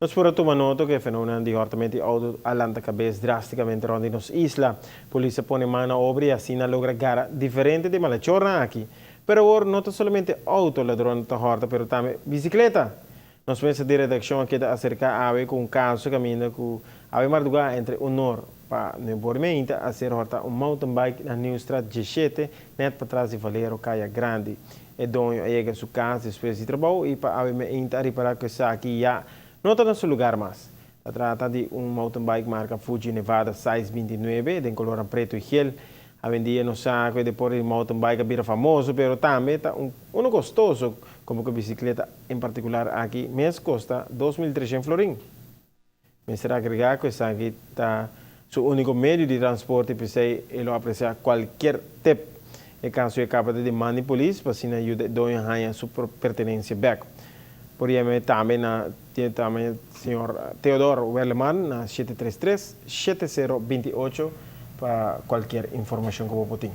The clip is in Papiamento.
Nos por a tuma nota ku e fenómeno di hòrtamento di outo a lanta kabes drástikamente rònt di nos isla. Polis a pone man na obra i asina a logra gara diferente di e malechornan aki. Pero awor no ta solamente outo ladronnan ta hòrta pero tambe bisikleta. Nos mesa di redakshon a keda aserká awe ku un kaso kaminda ku awe mardugá entre un or pa nuebor meinta a ser hòrtá un mountain bike na Nieuwstraat 17 nèt patras di Valero Kaya Grandi. E doño a yega su cas despues di trabou y pa awe meinta a ripara cu esaki ya no ta na su lugar mas. Ta trata di un mountain bike marca Fuji Nevada size 29 den colornan preto y gel. Awendia nos sa cu e deporte di mountain bike a bira famoso pero tambe ta un uno costoso como cu e bicicleta en particular aki mes costa 2300 florin. Mester agrega cu esaki ta su unico medio di transporte y p'esey e lo aprecia cualkier tip. E caso e caba ta di man di polis pa asina yuda e doño haña su pertenencia bek. Por yama e tambe na tiene tambe señor Theodor Werleman na 733 70 28 pa cualkier informacion cu bo por tin.